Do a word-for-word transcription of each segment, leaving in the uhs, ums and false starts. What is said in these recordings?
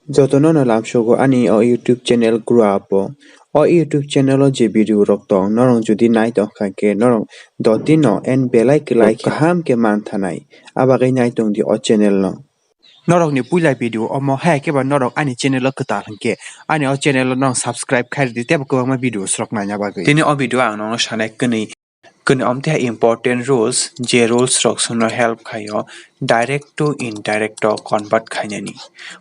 Jotono no lamsogo ani o YouTube channel grow up o. O YouTube channel o je video rok tong, norok jodi nai tong kha khe norok dot din no and belai kwlai kaham khe man thanai. Abagwi nai tong di o channel no. Norok ni puila video omo, hai khe ba norok ani channel o kwtal hinkhe ani o channel o norok subscribe khai rwdi, teibo kwbangma video rok naina bagwi. Tini o video ang nono sanai kwnwi. Kwnwi, omo tei hai important rules, je rules rok chwngno help khaio direct to indirect o convert khainani.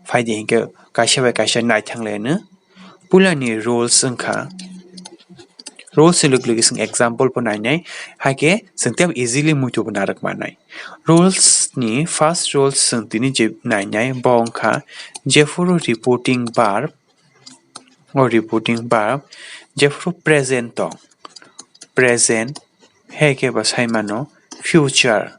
Phaidi hinkhe kaisa bai kaisa naithang laino. Puilani rules wngkha, rules ni logi logi chwng example bo nainai, haikhe chwng tei easily muitu bo narwk manai. Rules ni first rules chwng tini je nainai, bo wngkha jephuru reporting verb, o reporting verb jephuru present tong, present, hai khe ba sai mano future.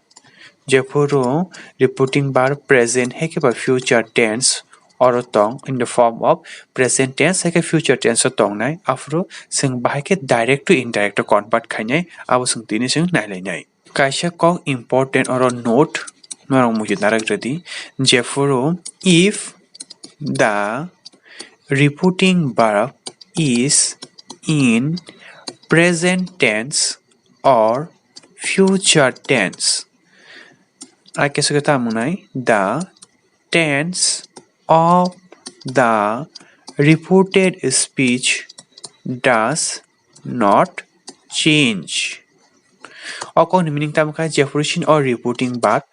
Jephuru reporting verb present hai khe ba future tense oro tong, in the form of present tense hai khe future tense o tongnai, aphuru chwng bahai khe direct to indirect o convert khainai, abo chwng tini chwng nailainai. Kaisa kok important oro note norok muitu narwk rwdi, jephuru if the reporting verb is in present tense or future tense. Ai khe swkhe tamo nai, the tense of the reported speech does not change. O kokni meaning tamo kha, jephuru chini o reporting verb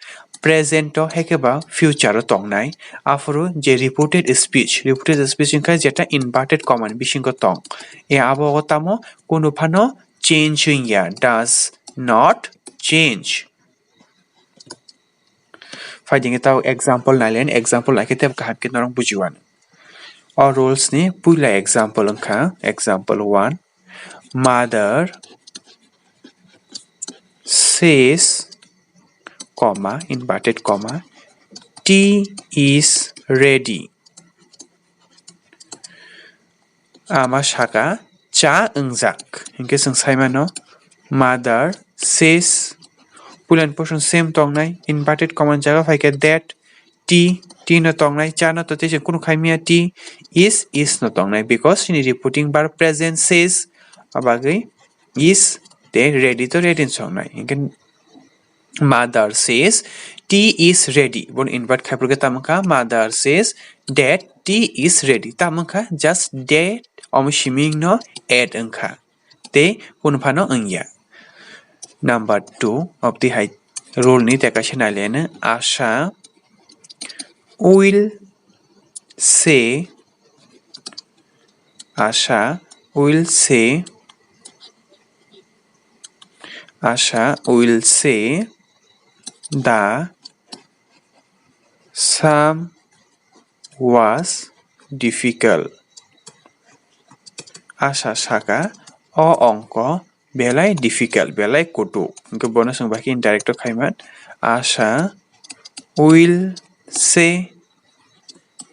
present o hai khe ba future o tongnai, aphuru je reported speech, reported speech wngkha jeta inverted comma ni bisingo tong. E abo o tamo kunu phano change wngya, does not change. Phaidi hinkhe tao example nailen, example naikhe tebo kaham khe norok bujiwano. O rules ni puila example wngkha, example one, mother says, comma, inverted comma, tea is ready. Ama saka, cha wngjak. Hinkhe chwng sai mano, mother says. Puilani portion same tongnai, inverted comma ni jaga phaikhe that, tea, tea no tongnai, cha no to tei chwng kunu khai manya, tea, is, is no tongnai, because chini reporting verb present says, abagwi is tei ready to ready no tongnai. Hinkhe mother says tea is ready. Bono invert khai phuru khe tamo wngkha, mother says that tea is ready. Tamo wngkha just that omo siming no add wngkha. Tei kunu phano wngya. Number two, obtwi hai rule ni tei kaisa nailaino, Asha will say, Asha will say, Asha will say the sum was difficult. Asha saka, o ongko belai difficult, belai kutuk. Hinkhe bono chwng bai khe indirect o khaiman. Asha will say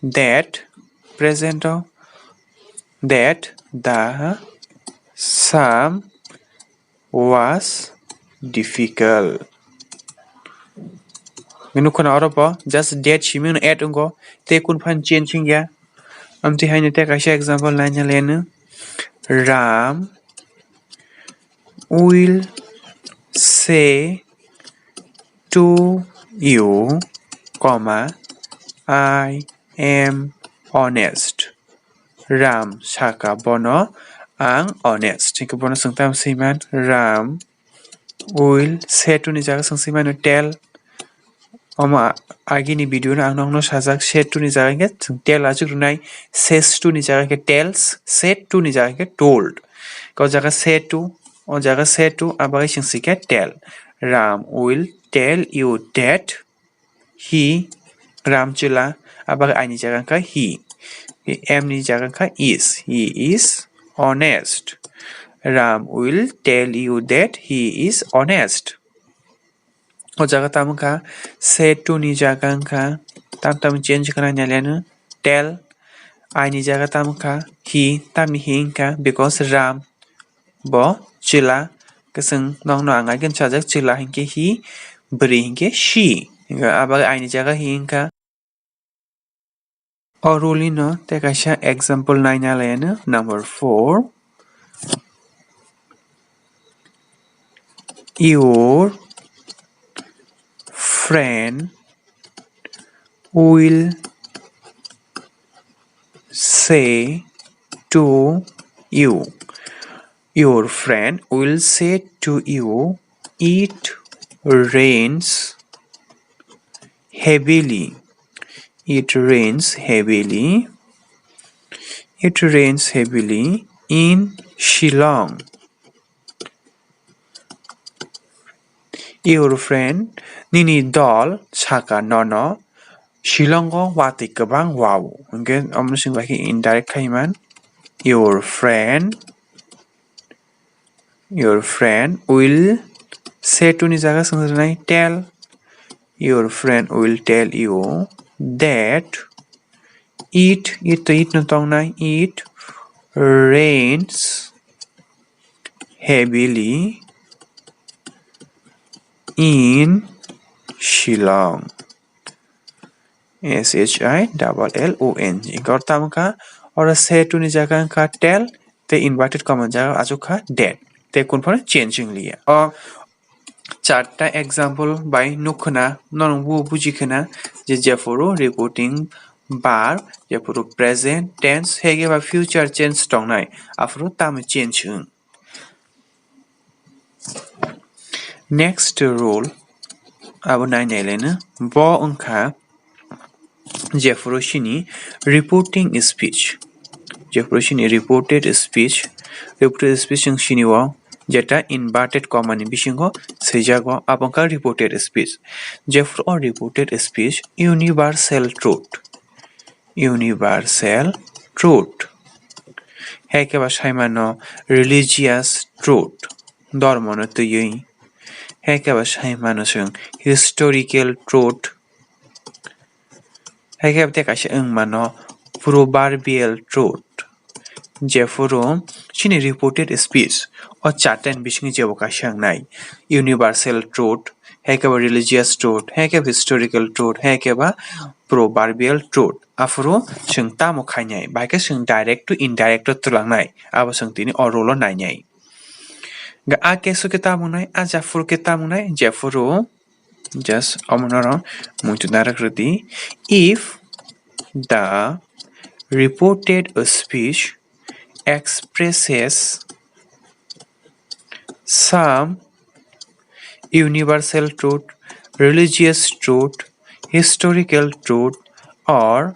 that present o that the sum was difficult. Nukho na oro bo just that siming no add wngo, tei kunu phan change wngya. Amtwi haino tei kaisa example naina leno. Ram will say to you, comma, I am honest. Ram saka bono, ang honest. Hinkhe bono chwng tamo swiman, Ram will say to ni jaga chwng swimano tell. Omo a-, agini video no ang nokno sajak, say to ni jaga hinkhe chwng tell achuk rwnai, says to ni jaga hinkhe tells, said to ni jaga hinkhe told. O jaga say to, o jaga say to, abagwi chwng swikhe tell. Ram will tell you that he, Ram chwla, abagwi I ni jaga wngkha he. Am ni jaga wngkha is. He is honest. Ram will tell you that he is honest. O jaga tamo wngkha, say to ni jaga wngkha, tam tam change wngkha nai nai leno, tell. I ni jaga tamo wngkha he, tamni he wngkha, because Ram bo chwla, khe chwng nokno ang again sajak, chwla hinkhe he, bwrwi hinkhe she. Hinkhe abagwi I ni jaga he wngkha. O rule ni no tei kaisa example naina lai ano, number four. Your friend will say to you. Your friend will say to you, "It rains heavily." It rains heavily. It rains heavily in Shillong. Your friend, nini dol saka nono Shillongo watwi kwbang wao. Hwnkhe omo chwng bai khe indirect khai man. Your friend, your friend will say to ni jaga swng rwnai tell. Your friend will tell you that it, it to it no tongnai, it rains heavily in Shillong. S H I double L O N G. Gor tamo kha, oro say to ni jaga wngkha tell, tei inverted comma jaga achuk kha that. Tei kun phano change wng liya. O charta example bai nuk khna, norok bo buji khna je jephuru reporting verb, jephuru present tense, hege ba future tense tongnai, aphuru tamo change wng. Next rule abo nai nai leno, bo wngkha jephuru sini reporting speech, jephuru sini reported speech, reported speech wng sini o jeta inverted comma ni bisingo swijago, abo wngkha reported speech. Jephuru o reported speech universal truth, universal truth. Hai khe ba sai mano religious truth, dhormo no twiwi. Hai khe ba sai mano chwng historical truth. Hai khe ba tei kaisa wng mano proverbial truth. Jephuru chini reported speech o charta ni bisingo jebo kaisa wngnai, universal truth, hai khe ba religious truth, hai khe ba historical truth, hai khe ba proverbial truth. Aphuru chwng tamo khainai, bai khe chwng direct to indirect o twlangnai, abo chwng tini o rule o nainai. Ga a kesu khe tamo wngnai, a japhuru khe tamo wngnai, jephuru just omo norok muitu narak rwdi. If the reported speech expresses some universal truth, religious truth, historical truth, or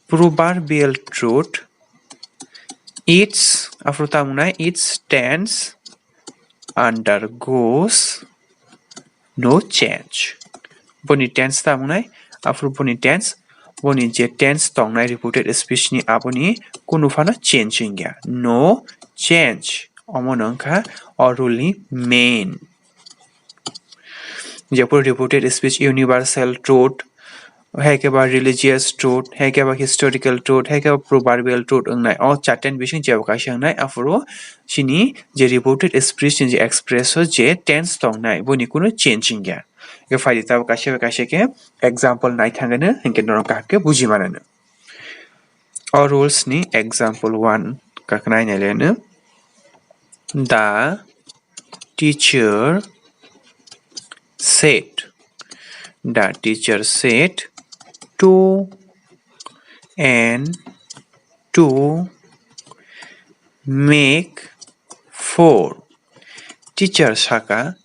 proverbial truth, its, aphuru tamo wngnai, its tense undergoes no change. Boni tense tamo wngnai, aphuru boni tense, boni je tense tongnai reported speech ni, aboni kunu phano change wngya, no change. Omo no wngkha o rule ni main. Jephuru reported speech universal truth, hai khe ba religious truth, hai khe ba historical truth, hai khe ba proverbial truth wngnai. O charta ni bising jebo kaisa wngnai, aphuru chini je reported speech ni je express o je tense tongnai, boni kunu change wngya. Khe phaidi tabuk kaisa bai kaisa khe example nai thangwi no, hinkhe norok kaham khe buji mano. O rules ni example one kaknai nai leno. The teacher said, the teacher said, "Two and two make four." Teacher saka,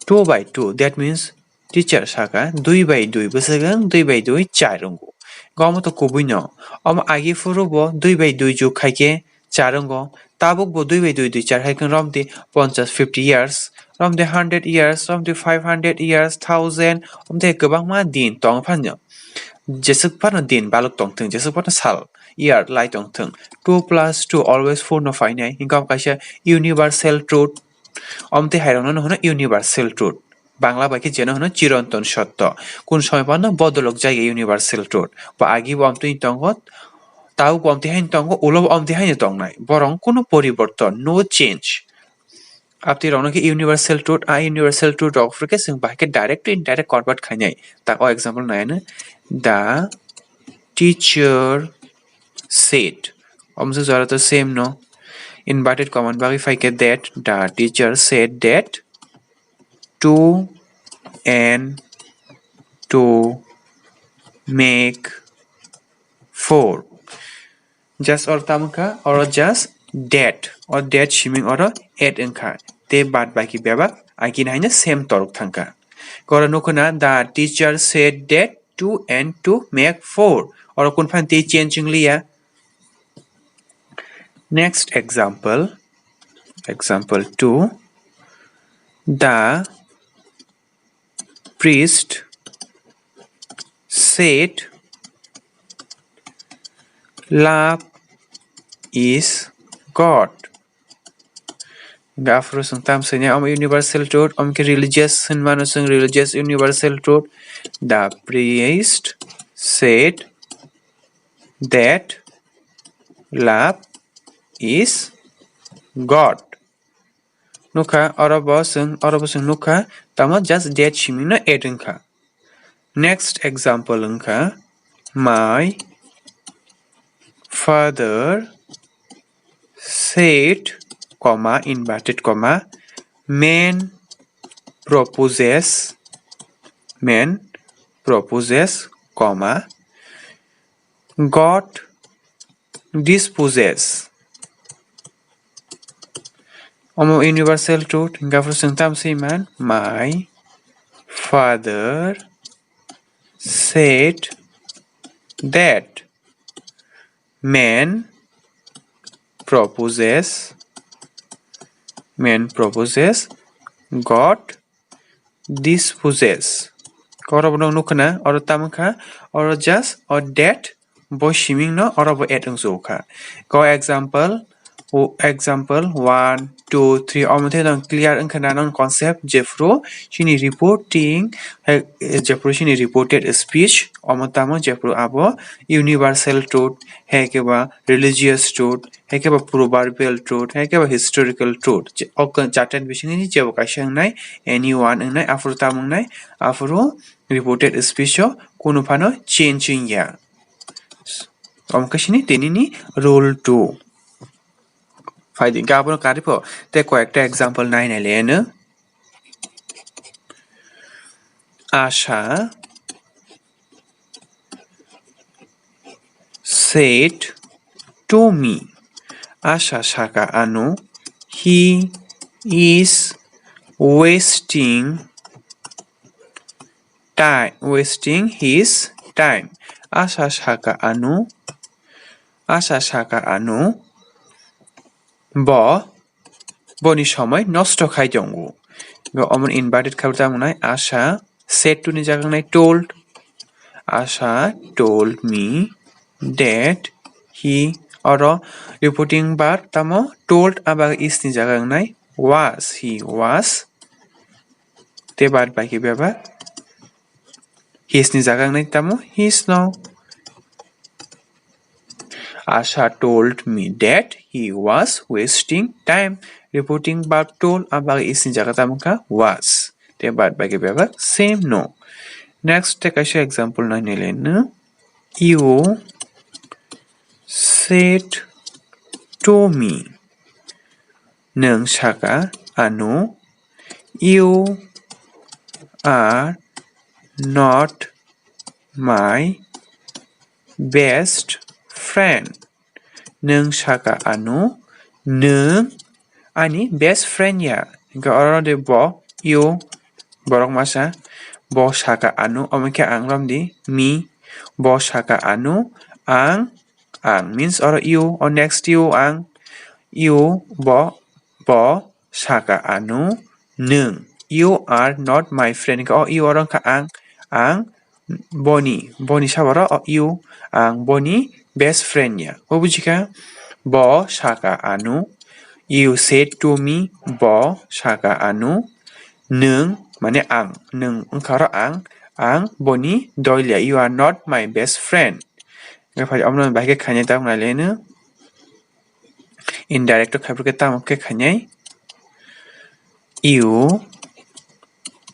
"Two by two," that means teacher saka, "Dui bai dui bwswk wng, dui bai dui char wngo." Omo to kubui no. Omo agi phuru bo dui bai dui jug khai khe char wngo. Tabuk bo dui bai dui dui char khai khe romdi ponchas, fifty years, romdi hundred years, romdi five hundred years, thousand, romdi kwbangma din tong phano. Jeswk phano din baluk tong thung, jeswk phano sal, year lai tong thung. Two plus two always four no phainai. Hinkhe omo kaisa universal truth. Omtwi hairokno no hwno universal truth. Bangla bai khe jeno hwno chironton sotto. Kun somoy phano bodolok jaya universal truth. Bo agi bo omtwi tongo, tabuk bo omtwi haino tongo, ulo bo omtwi haino tongnai. Borok kunu poriborton, no change. Abtwi rokno khe universal truth, a universal truth rok phuru khe chwng bahai khe direct to indirect convert khainai. Tak o example nai ano, the teacher said. Omswk jora to same no. Inverted comma ni bagwi phai khe that, the teacher said that two and two make four. Just oro tamo wngkha, oro just that, o that siming oro add wngkha. Tei bad baki bebak agini haino same torok thangkha. Oro nukho na, the teacher said that two and two make four. Oro kun phan tei change wngliya. Next example, example two. The priest said, "Love is God." Hingke aphuru chwng tam sini omo universal truth, omo khe religious hinmano chwng religious universal truth. The priest said that love is God. Nukha, oro bo chwng, oro bo chwng nukha, tamo just that siming no add wngkha. Next example wngkha, my father said, comma, inverted comma, man proposes, man proposes, comma, God disposes. Omo universal truth, hingkha phuru chwng tam swi man, my father said that man proposes, man proposes, God disposes. Oro bo nukha na, oro tamo kha, oro just o that bo siming no oro bo add wngsugo kha. Ko example, o example one, two, three, omo the nang clear wngkha na nang concept, jephru chini reporting, hai, jephru chini reported speech, omo tamo jephru abo universal truth, hai khe ba religious truth, hai khe ba proverbial truth, hai khe ba historical truth. Je, o kwchar ten bisingni jebo kaisa wngnai, any one wngnai, aphuru tamo wngnai, aphuru reported speech o kunu phano change wngya. Omo khe sini tinini rule two. Phaidi, hingkhe abono karwi pho tei koyekta example nai nai le eno. Asha said to me. Asha sakha ano, he is wasting time, wasting his time. Asha sakha ano, Asha sakha ano, bo boni somoi nosto khai tongo. Bo omo inverted khe tamo wngnai, Asha said to ni jaga wngnai told. Asha told me that he, oro reporting verb tamo told, abo is ni jaga wngnai was, he was. Tei bad baki bebak his ni jaga wngnai tamo his no. Asha told me that he was wasting time. Reporting verb told, abo is ni jaga tamo kha was. Tei bad baki bebak same no. Next tei kaisa example nai nai le no. You said to me. Nwng sakha ano, you are not my best friend. Nwng sakha ano, nwng ani best friend ya. Hingkhe oro de bo, you, borok masa, bo sakha ano, omo khe ang romdi, me, bo sakha ano, ang, ang means oro you, o next you, ang, you, bo, bo, sakha ano, nwng. You are not my friend. Hingkhe o you oro wngkha ang, ang boni, boni saboro o you, ang boni best friend ya. O bujikha, bo sakha ano, you said to me, bo sakha ano, nwng, mane ang, nwng wngkha oro ang, ang boni dol ya, you are not my best friend. Hingkhe phai omo bahai khe khainai tamo nai le no. Indirect o khaibrwkhe tamo khe khainai. You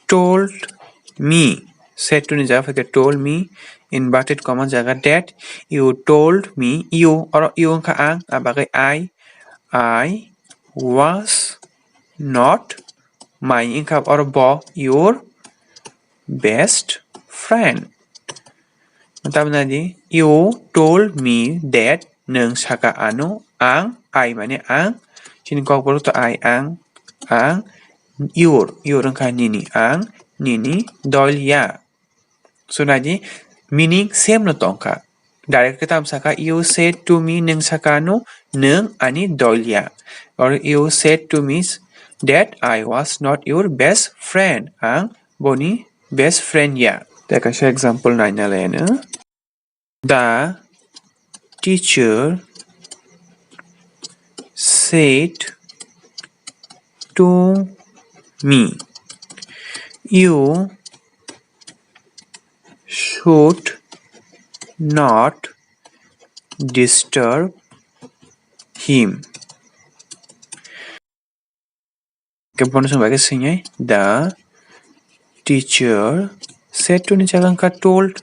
told me. Said to ni jaga phaikhe told me. inverted comma jaga that you told me, you, oro you wngkha ang, abagwi I, I was not my, wngkha oro bo your best friend. Tamni di, you told me that, nwng saka ano, ang, I mane ang, chini kokborok to I, ang, ang, your, your wngkha nini, ang, nini, dol ya. So nai di, meaning same no tongkha. Direct khe tam saka, you said to me, nwng saka ano, nwng ani dol ya. Or you said to me that I was not your best friend, ang boni best friend ya. Tei kaisa example naina lai ano. The teacher said to me, you should not disturb him. Khe bono chwng bai khe swinai, the teacher said to ni jaga wngkha told.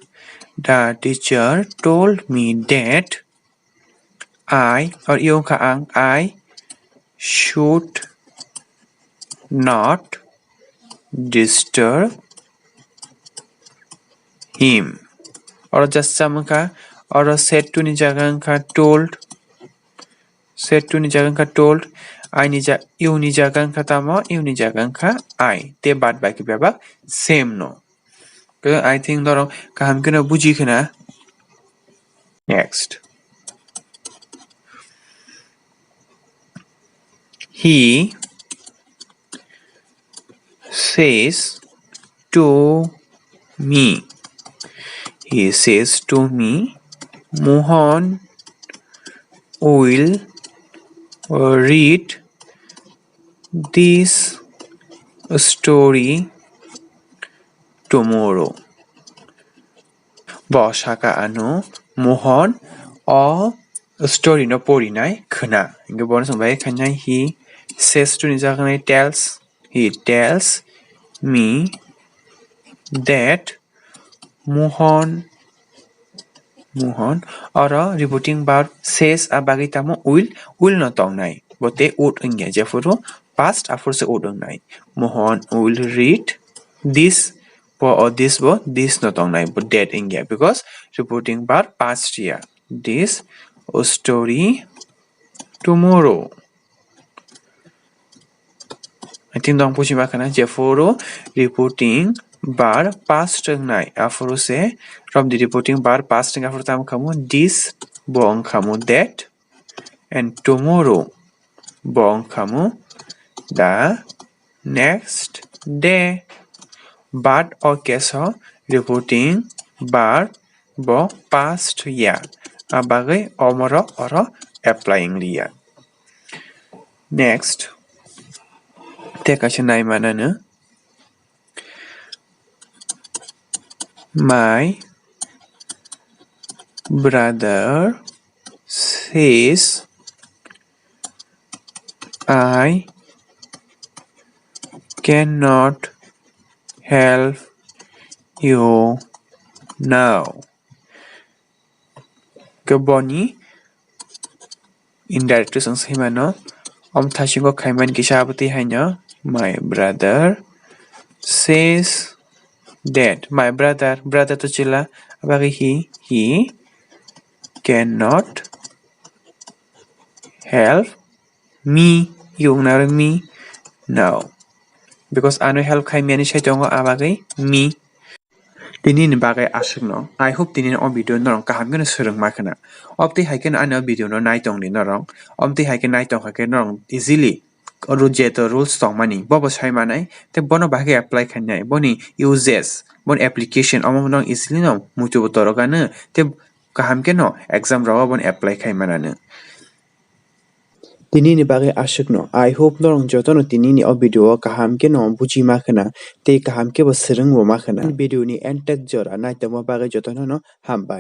The teacher told me that I, or you wngkha ang, I should not disturb him. Oro just sam wngkha, oro said to ni jaga wngkha told. Said to ni jaga wngkha told, I ni ja-, you ni jaga wngkha tamo, you ni jaga wngkha I. Tei bad baki bebak same no. Khe I think norok kaham kheno buji khna. Next. He says to me. He says to me, Mohan will read this story tomorrow. Bo saka ano, Mohan o story no porinai khna. Hingke bono chwng bai khainai, he says to ni jaga nai tells, he tells me that Mohan, Mohan, oro reporting verb says a bagwi tamo will, will no tongnai. Bo tei would wngya, jephuru past aphuru se would wngnai. Mohan will read this, bo o this bo, this no tongnai, bo that wngya, because reporting verb past ya. This story tomorrow. I think dong pusi ma khana, jephuru reporting verb past wngnai, aphuru se from the reporting verb past wngkha, aphuru tamo khamu this, bo wngkhamu that, and tomorrow, bo wngkhamu the next day. But o case o reporting verb bo past ya, a bagwi omorok oro apply wngliya. Next, tei kaisa nai manano, my brother says, I cannot help you now. Khe boni indirect swng sai mano, om thasingo khaimani kisa abo twi haino, my brother says that. My brother, brother to chwla, abagwi he, he cannot help me, you wngna aro me, no. Because ano help khai miyani sai tongo, abagwi me. Tini ni bagwi aswkno. I hope tini o video norok kaham kheno swrwng ma khwna. Obtwi hai kheno ani o video no nai tong di norok. Obtwi hai khe nai tong kha khe norok easily oro jeto rules tong mani, bobo sai manai, tei bono bahai khe apply khainai. Boni uses, boni application, omo norok easily no muitu bo torok ano, tei kaham kheno exam rogo bono apply khai manano. Tini ni bagwi aswkno. I hope norok jotono tini ni o video o kaham kheno buji ma khwna, tei kaham khe bo swrwng bo ma khwna. Video ni end tak jora nai tongma bagwi jotono no hambai.